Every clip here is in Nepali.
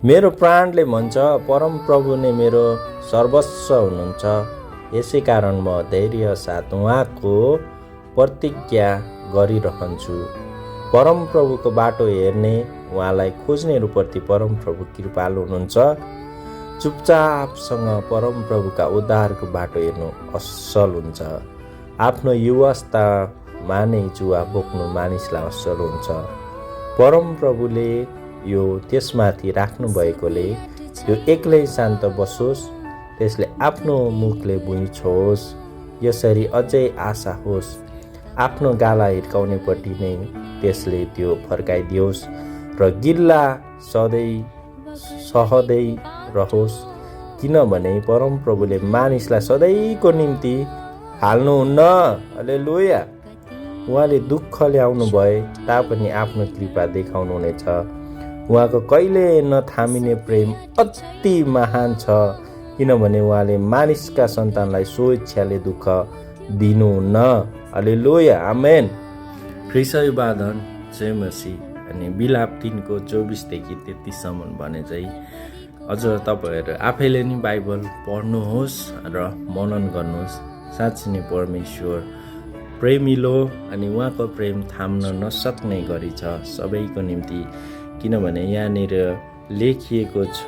मेरो प्राणले भन्छ, परमप्रभु नै मेरो सर्वस्व हुनुहुन्छ। यसै कारण म धैर्य साथ उहाँको प्रतिज्ञा गरिरहन्छु। परमप्रभुको बाटो हेर्ने, उहाँलाई खोज्नेहरूप्रति परमप्रभु कृपालु हुनुहुन्छ। चुपचापसँग परमप्रभुका उद्धारको बाटो हेर्नु असल हुन्छ। आफ्नो युवावस्थामा नै जुवा बोक्नु मानिसलाई असल हुन्छ। परमप्रभुले यो त्यसमाथि राख्नु भएकोले यो एक्लै शान्त बसोस्, त्यसले आफ्नो मुखले भुइँ छोओस्, यसरी अझै आशा होस्। आफ्नो गाला हिर्काउनेपट्टि नै त्यसले त्यो फर्काइदियोस् र गिल्ला सधैँ सहँदै रहोस्, किनभने परमप्रभुले मानिसलाई सधैँको निम्ति हाल्नुहुन्न। हालेलुया। उहाँले दुःख ल्याउनु भए तापनि आफ्नो कृपा देखाउनु हुनेछ। उहाँको कहिले नथामिने प्रेम अति महान छ, किनभने उहाँले मानिसका सन्तानलाई स्वेच्छाले दुःख दिनुहुन्न। हालेलुया, आमेन। ख्रीष्टवादन जय मसीह। अनि बिलाप 3:24 देखि 33 सम्म भने चाहिँ अझ तपाईँहरू आफैले नि बाइबल पढ्नुहोस् र मनन गर्नुहोस्। साँच्चै नै परमेश्वर प्रेमिलो अनि उहाँको प्रेम थाम्न नसक्ने गरी छ सबैको निम्ति। किनभने यहाँनिर लेखिएको छ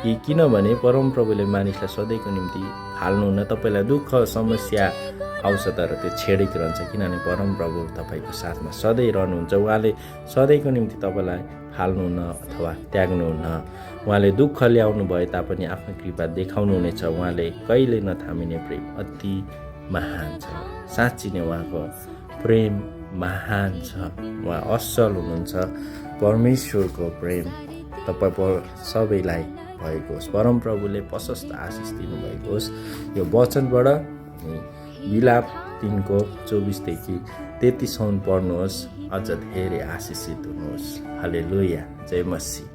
कि किनभने परमप्रभुले मानिसलाई सधैँको निम्ति हाल्नुहुन्न। तपाईँलाई दुःख समस्या आउँछ तर त्यो छेडेको रहन्छ, किनभने परमप्रभु तपाईँको साथमा सधैँ रहनुहुन्छ। उहाँले सधैँको निम्ति तपाईँलाई हाल्नुहुन्न अथवा त्याग्नुहुन्न। उहाँले दुःख ल्याउनु भए तापनि आफ्नो कृपा देखाउनु हुनेछ। उहाँले कहिले नथामिने प्रेम अति महान छ। साँच्ची नै उहाँको प्रेम महान छ। उहाँ असल हुनुहुन्छ। परमेश्वरको प्रेम तपाईँ सबैलाई भएको होस्। परमप्रभुले प्रशस्त आशिष दिनुभएको होस्। यो वचनबाट बिलाप 3:24 देखि 33 सम्म पढ्नुहोस्। अझ धेरै आशिषित हुनुहोस्। हालेलुया, जय मसीह।